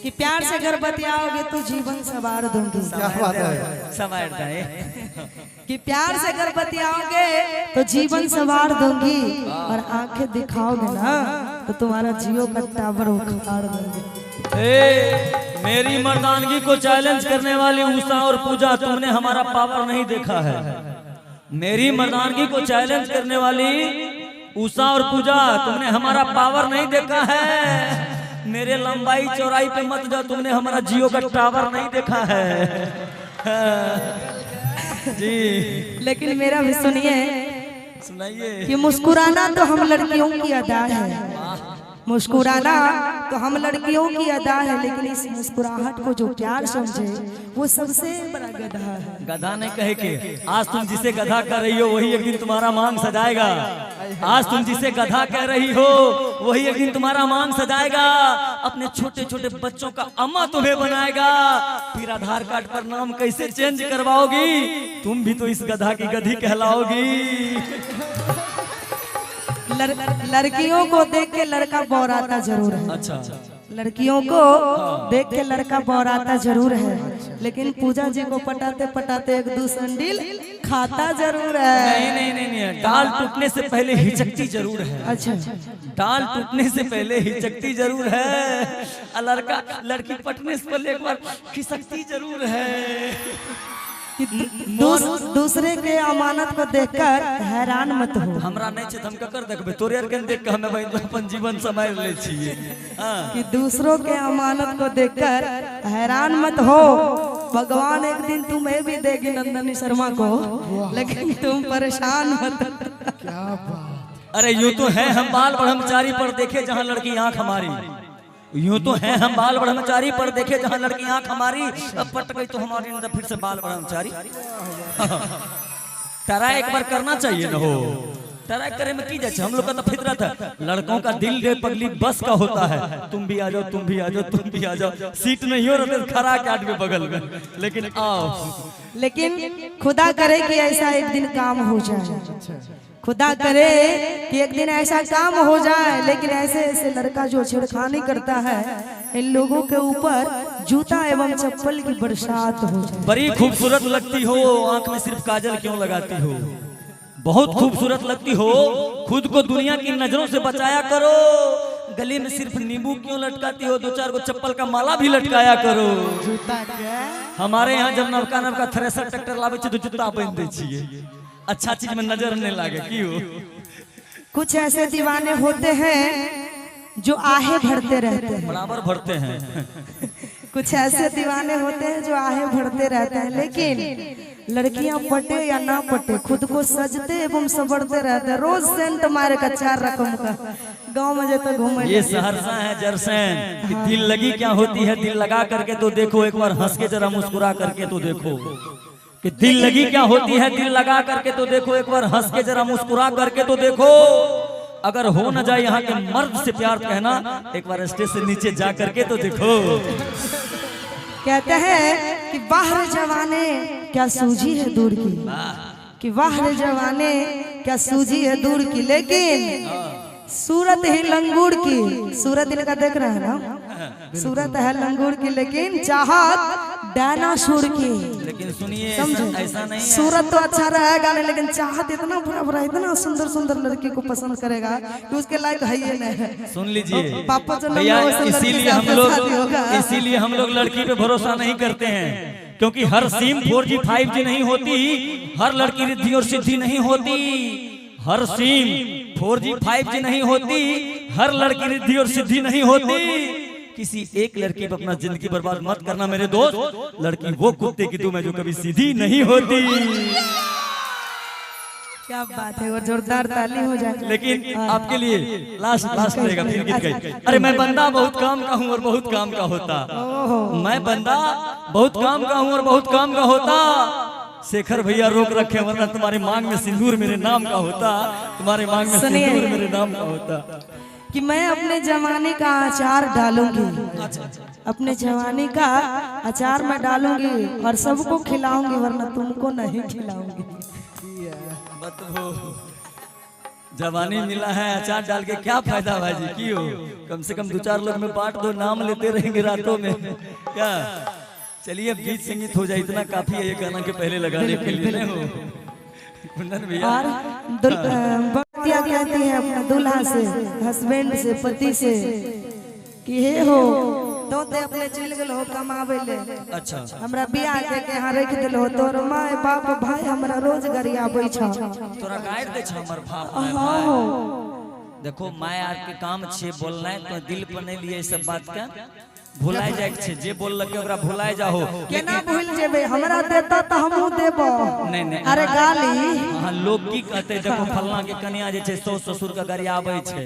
कि प्यार से अगर बतियाओगे तो जीवन सवार दूंगी। क्या बात है। समार दे। कि प्यार से अगर बतियाओगे तो जीवन सवार दूंगी, और आंखें दिखाओगे ना तो तुम्हारा जियो का टावर उखाड़ दूंगी। ए, मेरी मर्दानगी को चैलेंज करने वाली उषा और पूजा, तुमने हमारा पावर नहीं देखा है। मेरी मर्दानगी को चैलेंज करने वाली उषा और पूजा, तुमने हमारा पावर नहीं देखा है। मेरे लंबाई चौड़ाई पे मत जाओ, तुमने हमारा जियो का टावर नहीं देखा है जी। लेकिन मेरा भी सुनिए। सुनाइए। कि मुस्कुराना तो हम लड़कियों की अदा है, मुस्कुराना तो हम लड़कियों की अदा है, लेकिन इस मुस्कुराहट को जो प्यार समझे वो सबसे बड़ा गधा है। गधा नहीं कहे के, आज तुम जिसे गधा कह रही हो वही एक दिन तुम्हारा मांग सजाएगा। आज तुम जिसे गधा कह रही हो वही एक दिन तुम्हारा मांग सजाएगा। अपने छोटे छोटे बच्चों का अम्मा तुम्हें बनाएगा। फिर आधार कार्ड पर नाम कैसे चेंज करवाओगी? तुम भी तो इस गधा की गधी कहलाओगी। लड़कियों को देख के लड़का बौराता जरूर है। लड़कियों को देख के लड़का बौराता जरूर है, लेकिन पूजा जी को पटाते पटाते एक दो संडील खाता जरूर है। नहीं नहीं नहीं नहीं, डाल टूटने से पहले हिचकती जरूर है। डाल टूटने से पहले हिचकती जरूर है और लड़का लड़की पटने से पहले एक बार खिसकती जरूर है। कि दूसरे के अमानत को देखकर हैरान मत हो। हमरा नहीं छै त हम ककर देखबै? तोरे आर के देख के हमे बहिन अपन जीवन संभाल लै छियै, हाँ। कि दूसरों के अमानत को देखकर हैरान मत हो, भगवान एक दिन तुम्हें भी देगी नंदनी शर्मा को, लेकिन तुम परेशान मत। क्या बात! अरे, यूं तो है हम बाल ब्रह्मचारी, पर देखे जहां लड़की आंख हमारी। यूं तो है हम बाल ब्रह्मचारी, पर देखे जहां लड़की आंख हमारी। अब पट गई तो हमारी अंदर फिर से बाल ब्रह्मचारी। ट्राई एक बार करना चाहिए न हो। ट्राई करे में की जाए? हम लोग का तो फितरत है। लड़कों का दिल रे पगली बस का होता है। तुम भी आ जाओ, तुम भी आ जाओ, तुम भी आ जाओ। सीट नहीं हो रहा, खड़ा के आदमी बगल में, लेकिन आओ। लेकिन खुदा करे कि ऐसा एक दिन काम हो जाए, खुदा करे कि एक दिन ऐसा काम हो जाए, लेकिन ऐसे ऐसे लड़का जो छेड़खानी करता है, इन लोगों के ऊपर जूता एवं चप्पल की बरसात हो जाए। बड़ी खूबसूरत लगती हो, आंख में सिर्फ काजल क्यों लगाती हो? बहुत खूबसूरत लगती हो, खुद को दुनिया की नजरों से बचाया करो। गले में सिर्फ नींबू क्यों लटकाती हो? दो चार को चप्पल का माला भी लटकाया करो। जूता के। हमारे यहाँ जब नवका नवका थ्रेसर ट्रैक्टर लावे छै तो जूता पहन दै छियै, अच्छा चीज में नजर नहीं लागे क्यों। कुछ ऐसे दीवाने होते हैं जो आहें भरते रहते हैं। बराबर भरते हैं। कुछ ऐसे दीवाने होते हैं जो आहें भरते रहते हैं, लेकिन लड़कियां पटे या ना पटे, खुद को सजते एवं संवरते रहते हैं। रोज सेंट मारे का चार रकम का गांव में जाते घूमे। ये सहरसा है जरसैन कि दिल लगी क्या होती है, दिल लगा करके तो देखो, एक बार हंस के जरा मुस्कुरा करके तो देखो। कि दिल लगी क्या होती है, दिल लगा करके तो देखो, एक बार हंस के जरा मुस्कुरा करके तो देखो। अगर हो न जाए यहाँ के मर्द से प्यार, कहना एक बार स्टेज से नीचे जा करके तो देखो। कहते हैं कि वाह रे जवाने क्या सूझी है दूर की, कि वाह रे जवाने क्या सूझी है दूर की, लेकिन सूरत ही लंगूर की। सूरत इनका देख रहे हैं ना, सूरत है लंगूर की, लेकिन चाहत डायनासोर की। लेकिन सुनिए, समझे? ऐसा नहीं है। सूरत तो अच्छा रहेगा नहीं, लेकिन चाहत इतना बड़ा बड़ा, इतना सुंदर सुंदर लड़की को पसंद करेगा कि उसके लायक है ही नहीं। सुन लीजिए। पापा जो भैया, लंबा वैसे लड़की इसीलिए से हम आपका लोग शादी होगा। इसीलिए हम लोग लड़की पे भरोसा नहीं करते हैं, क्योंकि हर सिम 4G 5G नहीं होती, हर लड़की रिद्धि और सिद्धि नहीं होती। हर सिम 4G 5G नहीं होती, हर लड़की रिद्धि और सिद्धि नहीं होती। किसी एक लड़की पर अपना जिंदगी बर्बाद मत करना मेरे दोस्त। लड़की वो कुत्ते की दुम है जो कभी सीधी नहीं होती। क्या बात है और जोरदार ताली हो जाए। लेकिन आपके लिए लास्ट लास्ट रहेगा, फिर गीत गई। अरे, मैं बंदा बहुत काम का हूँ और बहुत काम का होता। मैं बंदा बहुत काम का हूँ और बहुत काम का होता, शेखर भैया रोक रखे, वरना तुम्हारे मांग में सिंदूर मेरे नाम का होता। तुम्हारे मांग में सुनिए। सिंदूर मेरे नाम का होता। कि मैं अपने जमाने का अचार डालूंगी, अपने जवानी का अचार मैं डालूंगी और सबको खिलाऊंगी, वरना तुमको नहीं खिलाऊंगी। बतबो। जवानी मिला है अचार डाल के क्या फायदा भाई की हो, कम से कम दो चार लोग में बांट दो, नाम लेते रहेंगे रातों में। क्या चलिए अब गीत संगीत हो जाए, इतना काफी है ये गाना के पहले लगाने के लिए। नहीं हो कुंदन भैया? और बतिया कहती है अपना दूल्हा से, हस्बैंड से, पति से कि हे हो तो ते अपने चल गेल हो कमावे ले, हमरा बियाह के के यहाँ रख दिल हो, तोर माय बाप भाई हमरा रोज गरियाबै छ। तोरा गाइड दे छ हमर बाप माय हाँ भाई। हो। देखो my are के काम छे बोलनाय, तो दिल पर नहीं लिए सब बात के भुलाय जाय के छे, जे बोललक ओकरा भुलाय जाहो। केना भूल जेबे, हमरा देता त हमहू देबो। नहीं नहीं। अरे गाली। हाँ लोग की कहते, देखो फलना के कन्या जे छे सौ ससुर के गरियाबै छे।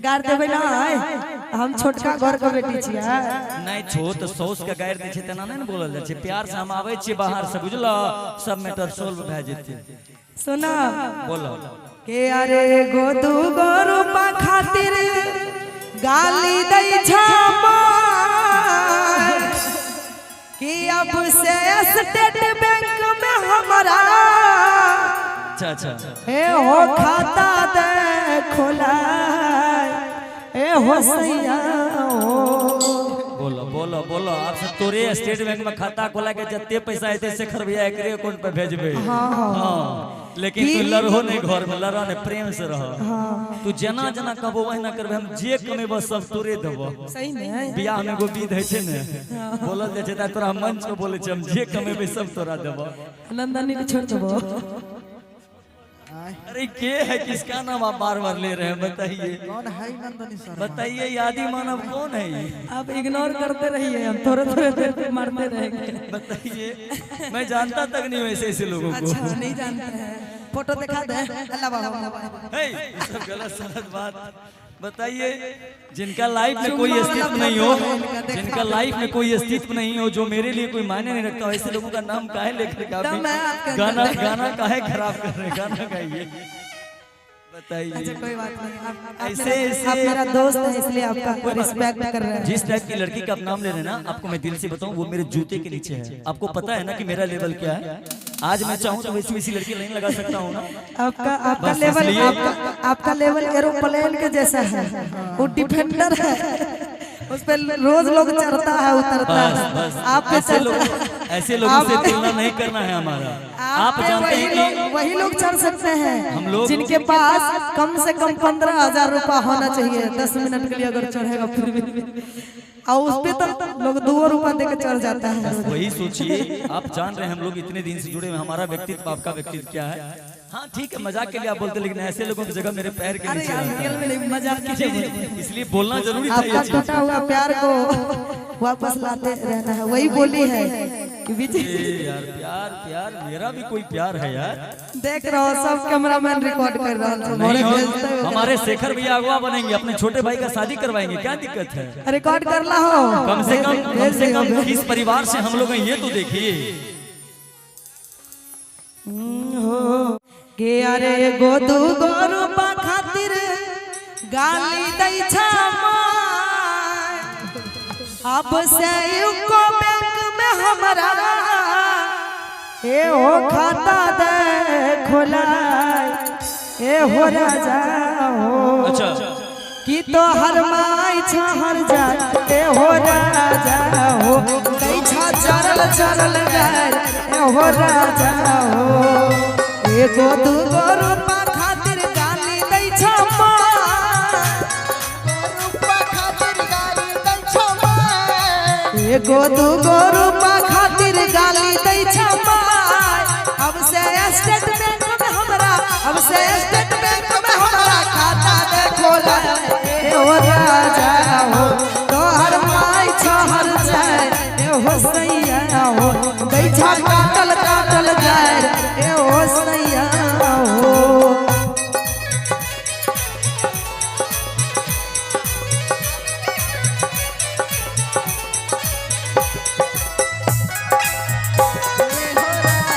गार देबे ना, हम छोटका घर के बेटी छियै। नहीं छो तो सौस के गारि दै छै तेना नहीं ने बोलल जाइ छै, प्यार से हम आबै छियै बाहर से, बुझलो सब मैटर सोल्व भए जेतै। सुना बोलो के अरे गो दू गो रूपा खातिर गाली दै छ माय, कि अब से स्टेट बैंक में हमरा अच्छा अच्छा ए हो खाता दे खोला, ए हो सैया हो। बोलो बोलो बोलो, आप सब तोरे स्टेट बैंक में खाता खोला के जत्ते पैसा एते शेखर भैया एकरे अकाउंट पे भेजबे। हाँ लेकिन तू लड़हो नहीं, घर में लड़ो नहीं, प्रेम से रहो। तू जना जना कहबो वही करबे, हम जे कमेबो सब तोरे देबो। सही में बियाह में एगो विध होइ छै ने, बोलल जाइ छै त तोरा मंच पे बोलै छै हम जे कमेबे सब तोरा देबो। नंदनी के छोड़ देबो। अरे के है, किसका नाम आप बार बार ले रहे हैं बताइए? कौन है नंदनी सर? बताइए यादी मानव कौन है ये? आप इग्नोर करते रहिए, हम थोड़े थोड़े देर पे मारते रहेंगे। बताइए, मैं जानता तक नहीं हूँ ऐसे ऐसे लोगों को। अच्छा नहीं जानते हैं, फोटो दिखा दे। अल्लाह बाबा। हे, ये सब गलत सलत बात बताइए। जिनका लाइफ में कोई अस्तित्व नहीं हो, जिनका लाइफ में कोई अस्तित्व नहीं हो, जो मेरे लिए कोई मायने नहीं रखता, ऐसे लोगों का नाम काहे लेकर के आप दम है आपके अंदर। गाना गाना काहे खराब कर रहे हैं? गाना गाइए बताइए। अच्छा कोई बात नहीं, आप ऐसे मेरा, ऐसे आप मेरा दोस्त है इसलिए आपका रिस्पेक्ट कर रहे हैं। जिस टाइप की लड़की का आप नाम ले रहे हैं ना, आपको मैं दिल से बताऊं वो मेरे जूते के नीचे है। आपको पता है ना कि मेरा लेवल क्या है? आज मैं चाहूँ तो वैसी वैसी लड़की नहीं लगा सकता हूँ ना। आपका आपका बस लेवल इसलिए- आपका आपका लेवल एरोप्लेन के जैसा है, वो डिफेंडर है, उस पे रोज लोग चढ़ता है उतरता बस है। बस आप पे ऐसे लोग चढ़ता ऐसे लोगों से आप- तुलना नहीं करना है हमारा। आप पे जानते वही हैं कि लोग वही लोग चढ़ सकते हैं हम लोग- जिनके पास कम से कम 15,000 रुपया होना चाहिए 10 मिनट के लिए अगर चढ़ेगा फिर भी, और उस पे तो लोग 2 रुपया दे के चढ़ जाता है। वही सोचिए, आप जान रहे हैं हम लोग इतने दिन से जुड़े हुए हैं, हमारा व्यक्तित्व आपका व्यक्तित्व क्या है। हाँ ठीक है मजाक के लिए आप बोलते हैं, लेकिन ऐसे लोगों की जगह मेरे पैर के अरे नीचे यार रहता है। रियल में नहीं, मजाक के जी लिए जी, बोलते हैं। इसलिए बोलना जरूरी था ये आपका चीज। टूटा हुआ प्यार को वापस लाते रहना है, वही बोली है कि बीच ए यार प्यार प्यार मेरा भी कोई प्यार है यार। देख रहा हो सब कैमरामैन रिकॉर्ड कर रहा है, नहीं हो, भेजते हो। हमारे शेखर भैया अगवा बनेंगे, अपने छोटे भाई का शादी करवाएंगे, क्या दिक्कत है? रिकॉर्ड कर ला हो कम से कम कम भेज से दियो, कम भेज किस परिवार से हम लोग हैं ये तो देखिए। हो के अरे गो दू गो रूपा खातिर गाली दै छ माय, अब से यूको बैंक में हमरा ए हो खाता दे खोलाय, ए हो राजा हो। अच्छा कि तो हर माई छहर जाय, ए हो राजा हो, दै छ चरल चरल जाय, ए हो राजा हो। एगो दूगो रूपा खातिर गाली दै छ माय, रूपा खातिर गाली दै छौ माय। एगो दूगो रूपा खातिर गाली दै छ माय, अब से स्टेट बैंक में हमरा, अब से स्टेट बैंक में हमरा खाता दे खोला, ए हो राजा हो, तोहर माय छहर जाय, ए हो सैया हो, दै छ काटल काटल जाय, ए हो सैया हो। ए हो राजा,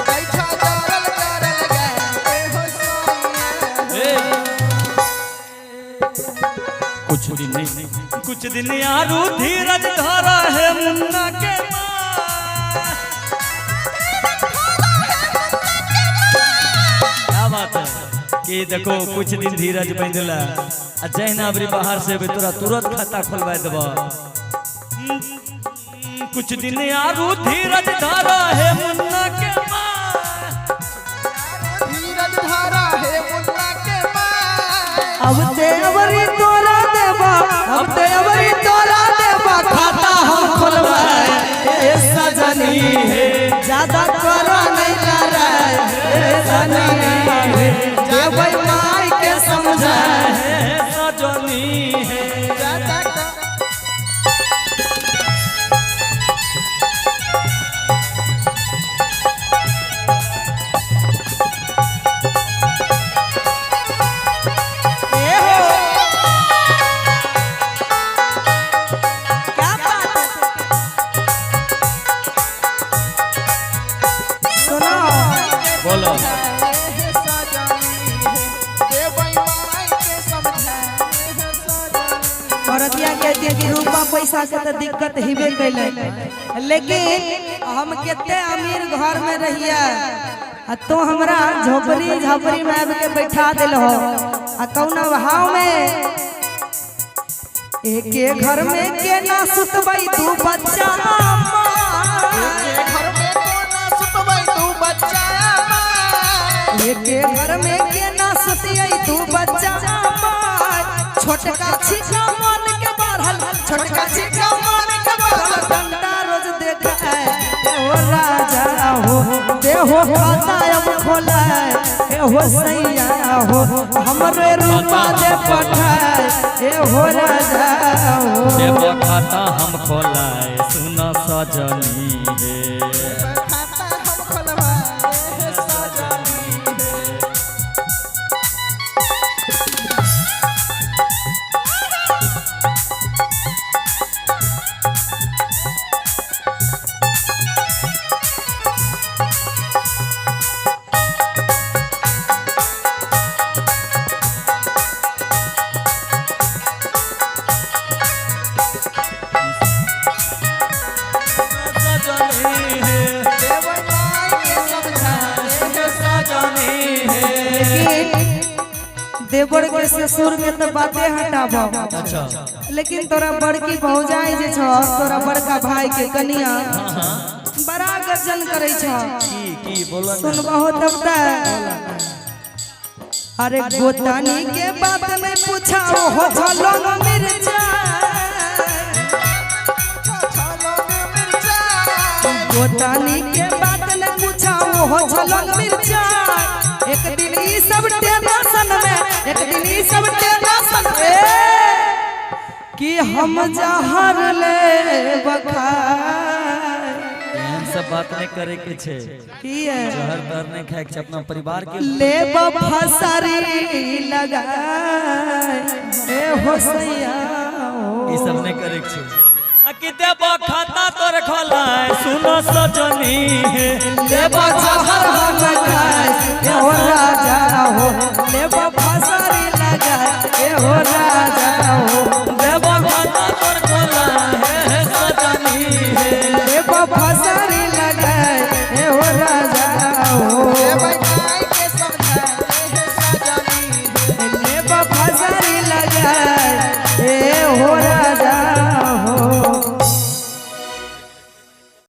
दै छौ चरल चरल गाय, ए हो सोनिया। ए, कुछ दिन यारू धीरज धरा है मुन्ना के माँ। क्या बात है। कि देखो कुछ दिन धीरज बंधला आ जहिना अबरी बाहर से अबे तोरा तुरंत खाता खोलवा देबो। कुछ दिन आरू धीरज धारा है मुन्ना के माँ। धीरज धारा है मुन्ना के माँ। अब ते अबरी तोरा देबा, अब ते अबरी तोरा देबा खाता हम खोलवाए ए सजनी हे, ज्यादा करो नहीं लड़ाई ए सजनी हे, देबै माई के समझाए है सजनी है। ज्यादा ए हो क्या बात है। सुनो बोलो है सजनी है, देबै माई के समझाए है सजनी। औरतिया कहती है कि रूपा पैसा के तो दिक्कत हिबे कैले, लेकिन हम कितने अमीर घर में रहिए आ तो हमरा झोपड़ी झापड़ी में आबि के बैठा दिल हो आ कौना भाव में एके घर में केना सुतबै तू बच्चा एके घर में कोना सुतबै तू बच्चा माय। एके घर में केना सुतियै तू बच्चा माय। छोटका छिका मन के बढ़ल, छोटका छिका मन के बढ़ल डंडा रोज देखाय ए हो राजा हो देहो खाता अब खोलाय ए हो सैया हो हमरे रूपा दे पठाय ए हो राजा हो। देव खाता हम खोलाए सुन सजनी है। खाता हम खोलवाए है सजनी है। सजनी है। देबै माई के समझाए है सजनी है। लेकिन देवर के ससुर के तो बातें हटाबो, अच्छा लेकिन तोरा बड़की भौजाई जे छौ, तोरा बड़का भाई के कनिया बड़ा गर्जन करै छौ। की बोलो ना। सुनबहो तब त अरे गोतानी के बात नहीं पूछाओ हो झलंग मिर्चा, छलंग मिर्चा। गोतानी के बात नहीं पूछाओ हो झलंग मिर्चा। एक दिन ई सब टेंशन में, एक दिन ई सब टेंशन में कि हम जहर ले बखाए। एहन सब बात नहीं करे के छे, की है जहर तर नहीं खाए के छे, अपना परिवार के ले फसरी लगाए ए हो सैया हो। ई सब नहीं करे के छे। आ कि देव खाता तोर खोलाए सुन सजनी है। ले जहर हम खाए ए हो राजा